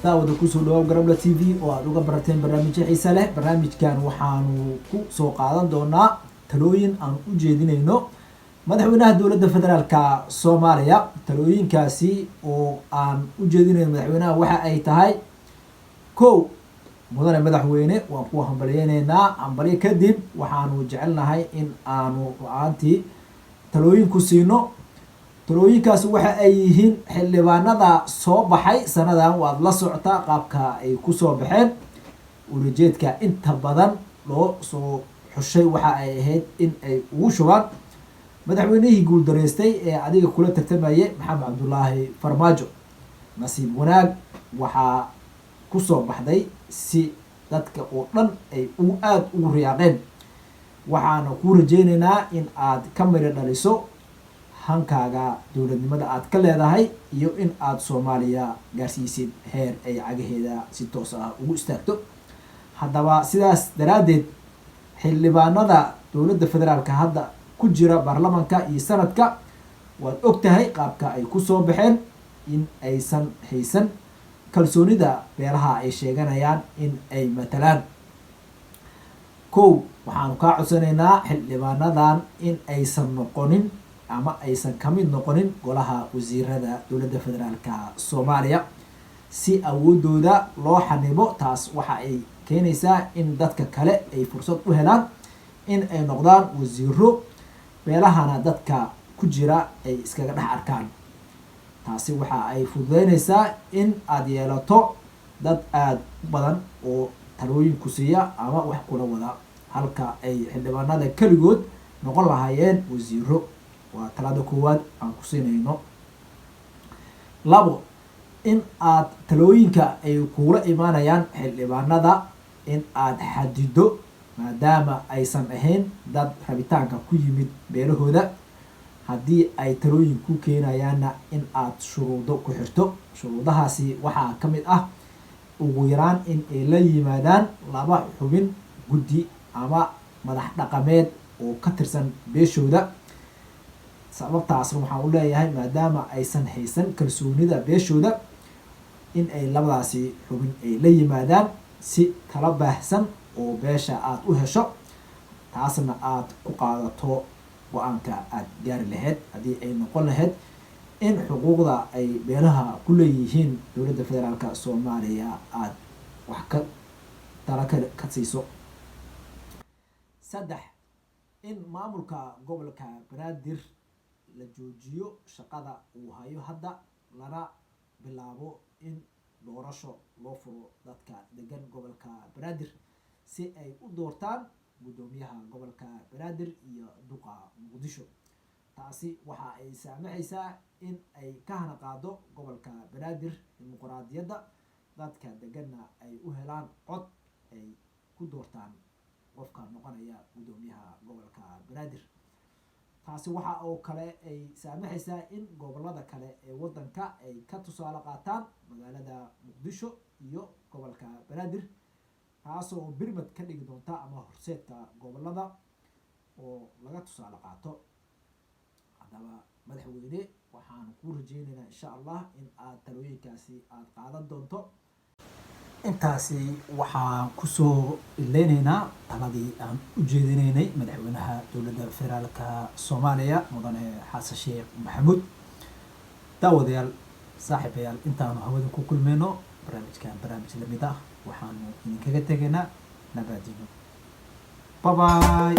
Daawada, kusoo dhawaab Garabla TV oo aada uga barateen barnaamijyo xiise leh. Barnaamijkan waxaanu ku soo qaadan doonaa talooyin aan u jeedinayno madaxweynaha dowladda federaalka Soomaaliya. Talooyinkaasi oo aan u jeedinayno madaxweynaha waxa ay tahay: kow, mudane madaxweyne, waan kuwa hambalyeyneynaa. Hambalyo kadib, waxaanu jecelnahay in aanu ru-aantii talooyin ku siino. Talooyinkaasi waxa ay yihiin: xildhibaanada soo baxay sanadan waad la socotaa qaabka ay kusoo baxeen. Ulajeedka inta badan loo soo xushay waxa ay ahayd in ay ugu shubaan madaxweynihii guuldareystay ee adiga kula tartamayay, Maxamed Cabdulaahi Farmaajo. Nasiib wanaag, waxaa kusoo baxday si dadka oo dhan ay aada ugu riyaaqeen. Waxaana kuu rajeyneynaa in aad ka miri dhaliso hankaaga dowladnimada aad ka leedahay iyo in aada Soomaaliya gaarsiisid heer ay cagaheeda si toos ah ugu istaagto. Haddaba, sidaas daraaddeed, xildhibaanada dowladda federaalka hadda ku jira baarlamanka iyo sanadka, waad og tahay qaabka ay kusoo baxeen, in aysan haysan kalsoonida beelaha ay sheeganayaan in ay matalaan. Kow, waxaanu kaa codsanaynaa xildhibaanadan in aysan noqonin ama aysan kamid noqonin golaha wasiirada dowladda federaalka Soomaaliya, si awoodooda loo xanibo. Taas waxa ay keenaysaa in dadka kale ay fursad u helaan in ay noqdaan wasiiro, beelahana dadka ku jira ay iskaga dhex arkaan. Taasi waxa ay fududeynaysaa in aada yeelato dad aada u badan oo talooyin ku siiya ama wax kula wada, halka ay xildhibaanada keligood noqon lahaayeen wasiiro. Waa talaada koowaad aan ku siinayno. Labo, in aad talooyinka ay kuula imaanayaan xildhibaanada in aad xadido, maadaama aysan ahayn dad rabitaanka ku yimid beelahooda. Haddii ay talooyin ku keenayaanna, in aad shuruudo ku xirto. Shuruudahaasi waxaa ka mid ah ugu yaraan in ay la yimaadaan laba xubin guddi ama madax dhaqameed oo ka tirsan beeshooda. Sababtaasna waxaan u leeyahay, maadaama aysan haysan kalsoonida beeshooda, in ay labadaasi xubin ay la yimaadaan si tala baahsan oo beesha aada u hesho, taasna aada ku qaadato go-aanka aada gaari lahayd, haddii ay noqon lahayd in xuquuqda ay beelaha ku leeyihiin dowladda federaalka Soomaaliya aada wax ka tala ka siiso. Saddex, in maamulka gobolka Banaadir la joojiyo shaqada uu hayo hadda, lana bilaabo in doorasho loo furo dadka degan gobolka Banaadir si ay u doortaan guddoomiyaha gobolka Banaadir iyo duqa Muqdisho. Taasi waxa ay saamaxaysaa in ay ka hana qaado gobolka Banaadir dimuqraadiyadda, dadka deganna ay u helaan cod ay ku doortaan qofka noqonaya guddoomiyaha gobolka Banaadir. Taasi waxa oo kale ay saamaxaysaa in gobolada kale ee waddanka ay ka tusaale qaataan magaalada Muqdisho iyo gobolka Banaadir, taasoo birmad ka dhigi doonta ama horseedka gobolada oo laga tusaale qaato. Haddaba madaxweyne, waxaan kuu rajeyneynaa, insha Allah, in aad talooyinkaasi aada qaadan doonto. Intaasi waxaan kusoo idleyneynaa taladii aan u jeedinaynay madaxweynaha dowladda federaalka Soomaaliya, mudane Xasan Sheekh Maxamuud. Daawadayaal, saaxiibayaal, intaanu hawada ku kulmeyno barnaamijkan barnaamij lamid ah, waxaanu idinkaga tegaynaa nabaadino. Bye bye.